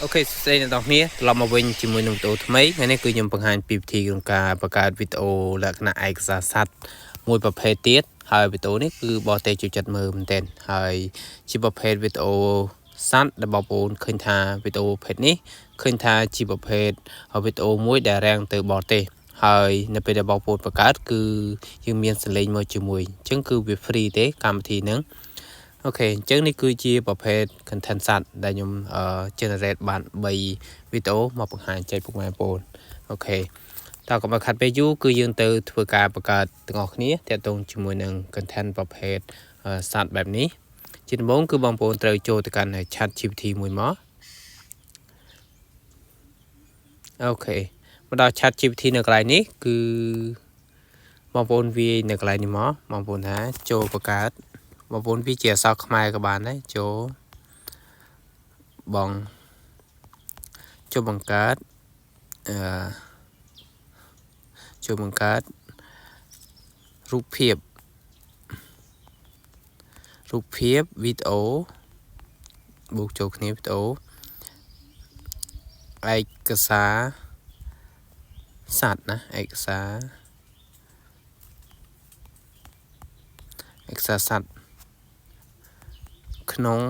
OK សួស្តីអ្នកទាំងអស់គ្នាត្រឡប់មកវិញជាមួយនឹងវីដេអូថ្មីថ្ងៃនេះគឺខ្ញុំបង្ហាញពីវិធីក្នុងការបង្កើតវីដេអូលក្ខណៈឯកសារសត្វមួយប្រភេទទៀតហើយវីដេអូនេះគឺបរទេសចូលចិត្តមើលមែនទែនហើយជាប្រភេទវីដេអូសត្វដែលបងប្អូនឃើញថាវីដេអូប្រភេទនេះឃើញថាជាប្រភេទវីដេអូមួយដែលរាំងទៅបរទេសហើយនៅពេលដែលបងប្អូនបង្កើតគឺយើងមានសំឡេងមកជាមួយអញ្ចឹងគឺវា free ទេកម្មវិធីហ្នឹង OK អញ្ចឹងនេះគឺជាប្រភេទ content សត្វដែលខ្ញុំ generate បាន3វីដេអូមកបង្ហាញចែកពុកម៉ែបងប្អូន។ OK តើកុំឲ្យខាត់ពេលយូរគឺយើងទៅធ្វើការបង្កើតទាំងអស់គ្នាទាក់ទងជាមួយនឹង content ប្រភេទសត្វបែបនេះជាដំបូងគឺបងប្អូនត្រូវចូលទៅកាន់ Chat GPT មួយមក។ OK មកដល់ Chat GPT នៅកន្លែងនេះគឺបងប្អូនវាយនៅកន្លែងនេះមកបងប្អូនថាចូលបង្កើតបងប្អូនវាជាអក្សរខ្មែរក៏បានដែរចូលបងចូលបង្កើតអឺចូលបង្កើតរូបភាពរូបភាពវីដេអូបូកចូលគ្នាវីដេអូឯកសារសត្វណាឯកសារសត្វក្នុង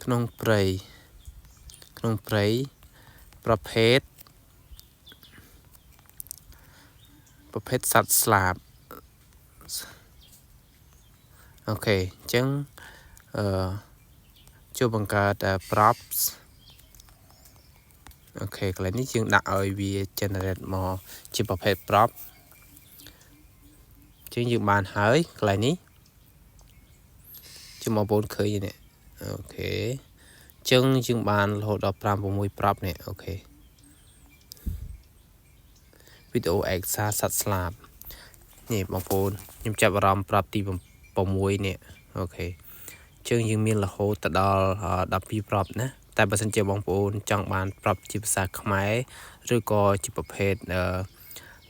ក្នុងព្រៃក្នុងព្រៃប្រភេទប្រភេទសត្វស្លាប។ OK អញ្ចឹងអឺចូលបង្កើត props។ OK កន្លែងនេះយើងដាក់ឲ្យវា generate មកជាប្រភេទ prop ជាងយើងបានហើយកន្លែងនេះជាបងប្អូនឃើញនេះ OK ចឹងយើងបានរហូតដល់5 6 prop នេះ។ OK វីដេអូឯកសារសត្វស្លាបនេះបងប្អូនខ្ញុំចាប់អារម្មណ៍ prop ទី6នេះ។ OK ចឹងយើងមានរហូតទៅដល់12 prop ណាតែបើសិនជាបងប្អូនចង់បាន prop ជាភាសាខ្មែរឬក៏ជាប្រភេទ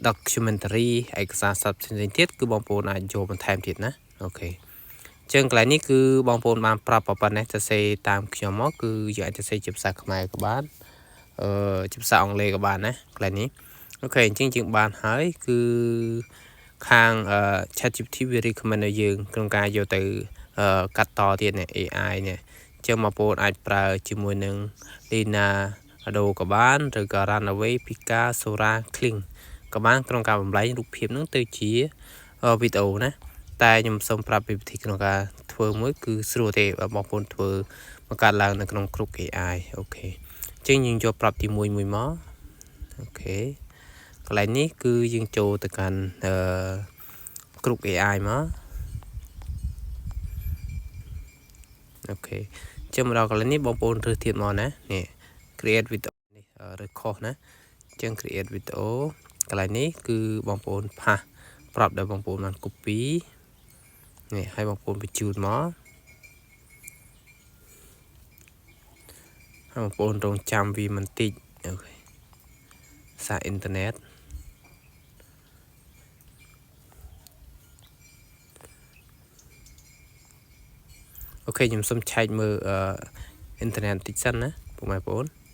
documentary ឯកសារសត្វផ្សេងៗទៀតគឺបងប្អូនអាចយកបន្ថែមទៀតណា OK ចឹងកន្លែងនេះគឺបងប្អូនបានប្រាប់ប៉ុណ្ណេះទៅសេតាមខ្ញុំមកគឺយើងអាចទៅសេជាភាសាខ្មែរក៏បានជាភាសាអង់គ្លេសក៏បានណាកន្លែងនេះ។ OK អញ្ចឹងយើងបានហើយគឺខាង ChatGPT វា recommend ឲ្យយើងក្នុងការយកទៅកាត់តទៀតនេះ AI នេះអញ្ចឹងបងប្អូនអាចប្រើជាមួយនឹង Leonardo ក៏បានឬក៏ Runway, Pika, Sora, Kling ក៏បានក្នុងការបំលែងរូបភាពហ្នឹងទៅជាវីដេអូណាតែខ្ញុំសូមប្រាប់ពីវិធីក្នុងការធ្វើមួយគឺស្រួលទេបងប្អូនធ្វើបង្កើតឡើងនៅក្នុង Grok AI។ OK អញ្ចឹងយើងយក prop ទី1មួយមក។ OK កន្លែងនេះគឺយើងចូលទៅកាន់អឺ Grok AI មក។ OK ចឹងមកដល់កន្លែងនេះបងប្អូនរើសទៀតមកណានេះ create video នេះរើសខុសណាអញ្ចឹង create video កន្លែងនេះគឺបងប្អូន paste prop ដែលបងប្អូនបាន copy នេះឲ្យបងប្អូនបញ្ជូនមកហើយបងប្អូនរងចាំវាបន្តិច។ OK សារអ៊ីនធឺណិត។ OK ខ្ញុំសូមឆែកមើលអ៊ីនធឺណិតបន្តិចសិនណាពុកម៉ែបងប្អូន។